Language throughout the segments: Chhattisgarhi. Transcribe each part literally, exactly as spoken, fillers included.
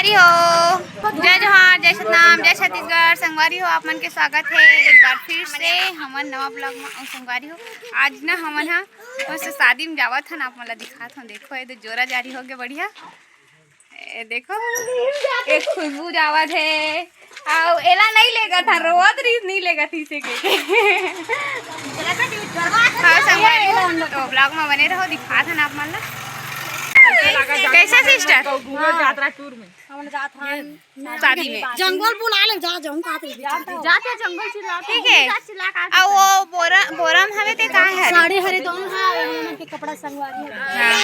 हो, जय जोहार, जय सतनाम, जय छत्तीसगढ़। संगवारी हो, आप मन के स्वागत हे एक बार फिर से हमन नवा vlog में। अउ संगवारी हो, आज ना हमन ह मस्त शादी में जावत हन, आप मन ला दिखात हन। देखो, ये दे जोरा जारी हो गे, बढ़िया। ए देखो, एक खुशबू जावत हे। अउ एला नइ लेगत हन, रोवत रहिस, नइ लेगत इसे के। हाँ, संगवारी हो, तो vlog में बने रहो, दिखात हन आप मन ला। कैसा sister? घूमे जात रहा tour में। हमन जात हन शादी में। जंगल बुला ले, जा, जाऊं, कहाँ पे? जाते जंगल चिल्ला, ठीक है। चिल्ला, चिल्ला, कहाँ अब वो बोरा, बोरा में हवे ते कहाँ है? साड़ी हरे दोनों है, हमन के कपड़ा संगवारी हो। हाँ।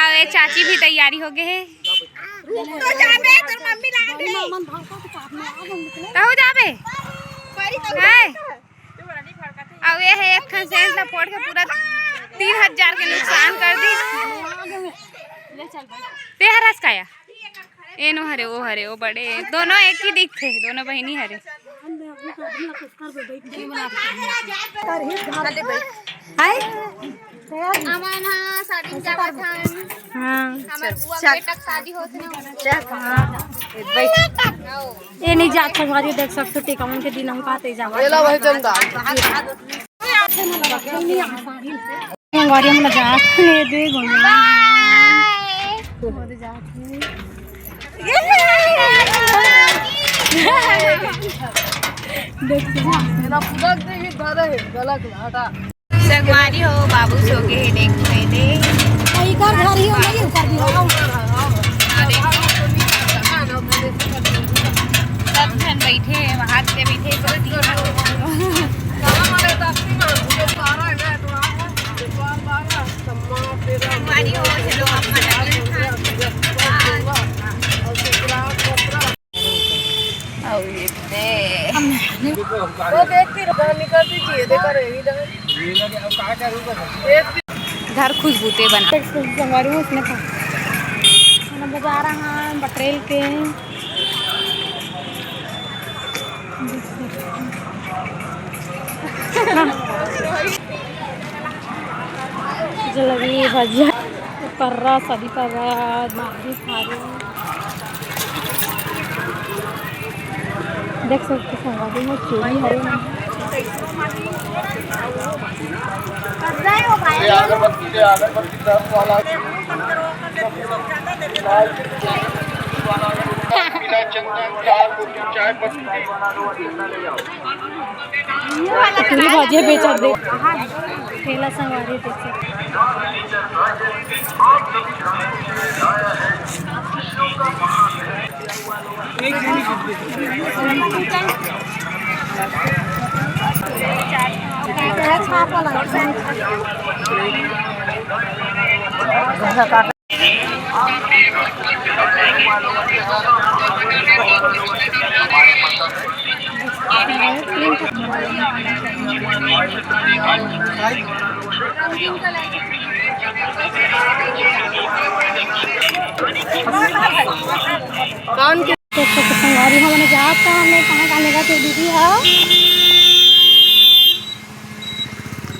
अब ये चाची भी तैयारी हो गए है। रुक तो जाबे, तोर मम्मी ला दे। मन भाषा के साथ में आ गए निकले। कहू जाबे? है। अब ये है एक ठन सेंट ला फोड़ के पूरा तीन हजार के नुकसान कर दी। ले चल भाई। ते हरस काया? ए नो हरे, ओ हरे, ओ बड़े, दोनों एक ही दिखथे, दोनों बहिनी हरे। हाय। हमन ह शादी में जावत हन। हाँ। हमर बुआ के बेटा के शादी होत हे ना। चल, हाँ। ए, नहीं जात संगवारी, देख सकथो, टीका मन के दिन हम पाते जावत। एला भाई चंदा। संगवारी मन जात हे, दे गोया। देख, एला पूरा दे ही धरे हे, गलत हटा। संगवारी हो, बाबू सो गे हे, देखो एदे। इकर घर ही हो, नहीं उकर भी हो। हाँ, देखो। सब झन बैठे हे, हाथ के बैठे हे, संगवारी हो, चलो, आप मन लगे हैं। अउ ये दे। वो देख, फिर बाहर निकल दीजिए, देखो रे, इधर। घर खुशबू ते बना। संगवारी हो, उसने कहा। खाना बजा रहा है, बटरेल के। जलेबी, भजिया, पर्रा, शादी पर्रा, मारी फारी। देख सकते हो, संगवारी हो, चूड़ी हरे में। ये अगरबत्ती दे, अगरबत्ती दस वाला। बिना चंदन, चाय पत्ती। पूरी भाजी बेचत दे। ठेला संगवारी बेचत। कौन के? तो, तो, तो संगवारी हमन जात का, हमने कहाँ जाने का तो दीदी है?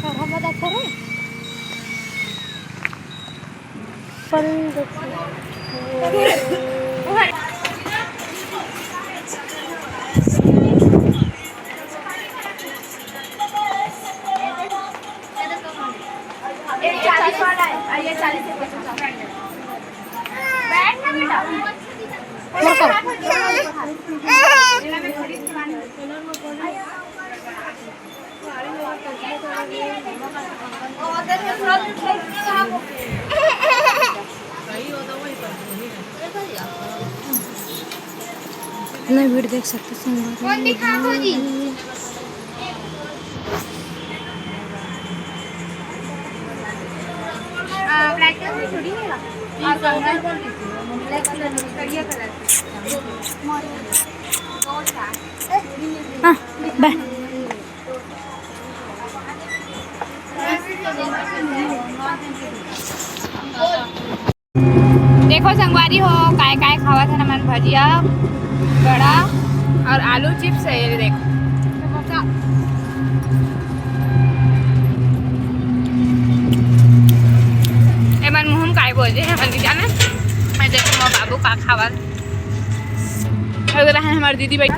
और हम बता करे। नहीं, भीड़ देख सकते संगवारी। कौन दिखा भौजी? आ, black colour में थोड़ी है। और कलर, black colour में, करिया colour। हाँ, बाय। देखो संगवारी हो, काय काय खावत हन हमन, भजिया, बड़ा और आलू चिप्स है, ये देखो। समोसा। एमन मुंह में काय बोल रहे हैं, हमन नहीं जाने। मैं देखो, मोर बाबू का खावत। अगला है हमारी दीदी बैठी।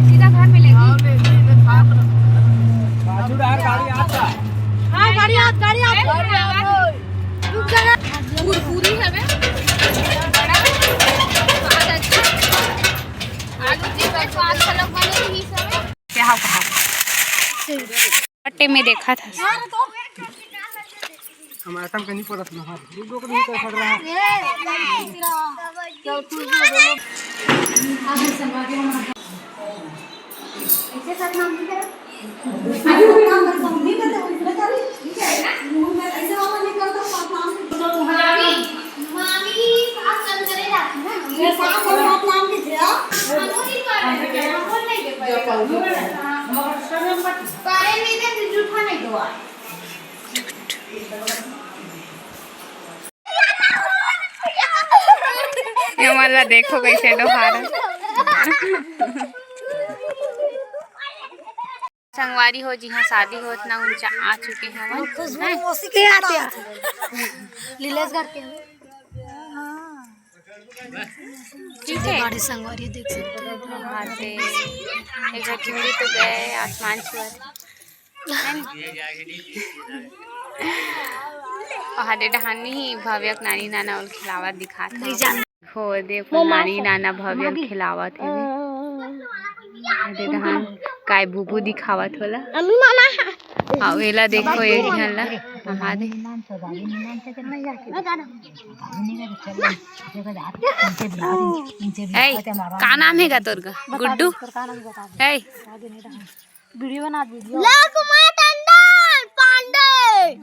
सीधा घर में लेगी। हाँ, गाड़ी आत, गाड़ी आत। रुक जा। कुरकुरी है बे। बड़ा स्वाद अच्छा। आलू चिकन स्वाद से लोग बने रही सब। क्या हो कहा? बट्टे में देखा था। हम आइटम के नहीं पता था, हाँ, दू गो के नहीं पता रहा। ये वाला देखो कैसे डोहार। संगवारी हो, जिहाँ शादी होत ना, उन चा-, आ चुके हैं हम। खुशबू मौसी के याद आते हैं। लीलेश घर के। ठीक है। गाड़ी संगवारी देख सकते हो। बाटे। एक बार चुंदी तो गए आसमान छुआ। पहाड़े डहानी भव्यक नानी नाना ओल खिलावत दिखात नहीं हे। जान। हो देखो, नानी नाना भव्यक खिलावत हे। अरे डहान काय बुबू दिखावत होला। अम्मी मामा। हाँ, वेला देखो एक झन ला। हाँ, दे। ए, का नाम हे गा तोर गा? गुड्डू? ए। वीडियो बना, वीडियो। लोकमा टंडन पांडे।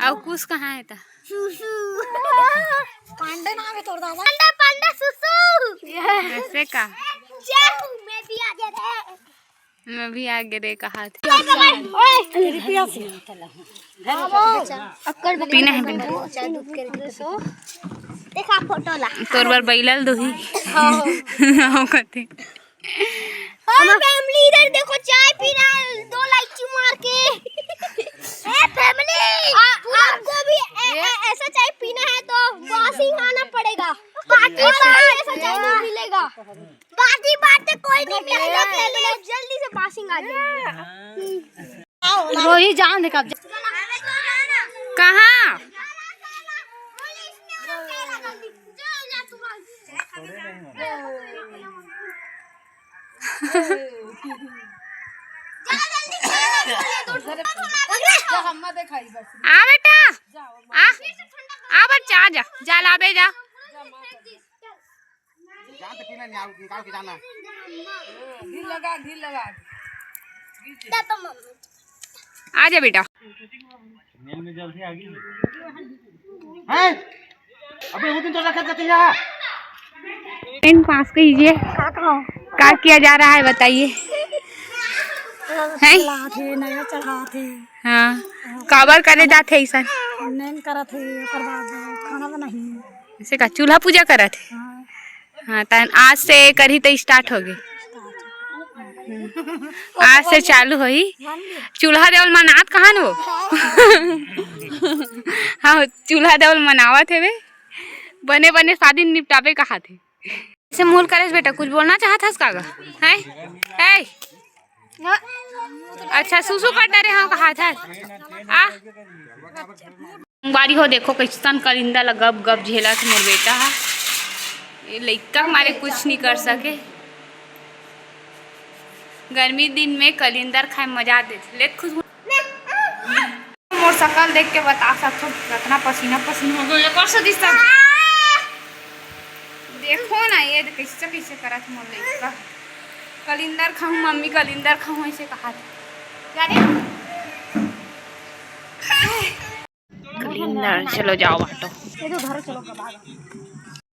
अउ कुछ कहाँ है ता? सुसु। पांडे नाम है तोर दादा। पांडे, पांडे, सुसु। ऐसे का? जय हूँ, मैं भी आ गया रे। मैं भी आ गया रे, कहा थे। ओए, रिपिया से। पीना है, पीना। देखा फोटो ला। तोर बर बैलल दोही। हाँ। हम कथे। और फैमिली इधर देखो, चाय पी रहा है दो लाइची मार के। ए फैमिली, आ, आपको भी ए, ए, ऐसा चाय पीना है तो बासिंग आना पड़ेगा। बाकी बार ऐसा चाय नहीं मिलेगा। बाकी बात तो कोई नहीं करेगा, फैमिली जल्दी से बासिंग आ जाएगी। रोही जान दे कब। कहाँ? आ बेटा, आ, आ बच्चा, आ जा, जा लाबे जा। जान तो पीना नहीं, निकाल के जाना। घी लगा, घी लगा। आ जा बेटा। मेल में जल्दी आ गई। हैं? अबे वो दिन तो रखा करते हैं। टाइम पास कीजिए। का किया जा रहा है बताइए। हैं? चढ़ात हे, नया चढ़ात हे। हाँ। काबर करे जात हे ऐसा? नैन करत हे, ओकर बाद खाना बनाही। ऐसे का चूल्हा पूजा करत हे? हाँ। हाँ, त आज से करही त start होगे। आज से चालू होही। चूल्हा देवल मनात कहाँ न वो? हाँ, चूल्हा देवल मनावत हे बे। बने बने शादी निपटाबे कहात हे। ऐसे मुँह करेस बेटा, कुछ बोलना चाहत हस का गा? हैं? ए! अच्छा, सुसु कर डरे हव कहात हस। आ? संगवारी हो, देखो कइसन कलिंदर ला गब गब झेलत मोर बेटा हा। ये लइका के मारे कुछ नहीं कर सके। गर्मी दिन में कलिंदर खाए मजा देथे। लेत खुशबू। मोर शकल देख के बता सकथो, कतना पसीना पसीना हो गयो। एक और से दिखता। देखो ना, ये कइसे कइसे करत मोर लइका। कलिंदर खाऊं मम्मी, कलिंदर खाऊं, ऐसे कहा था। जा रे। कलिंदर, चलो जाओ बाटो। ये तो घर चलो, बाबा।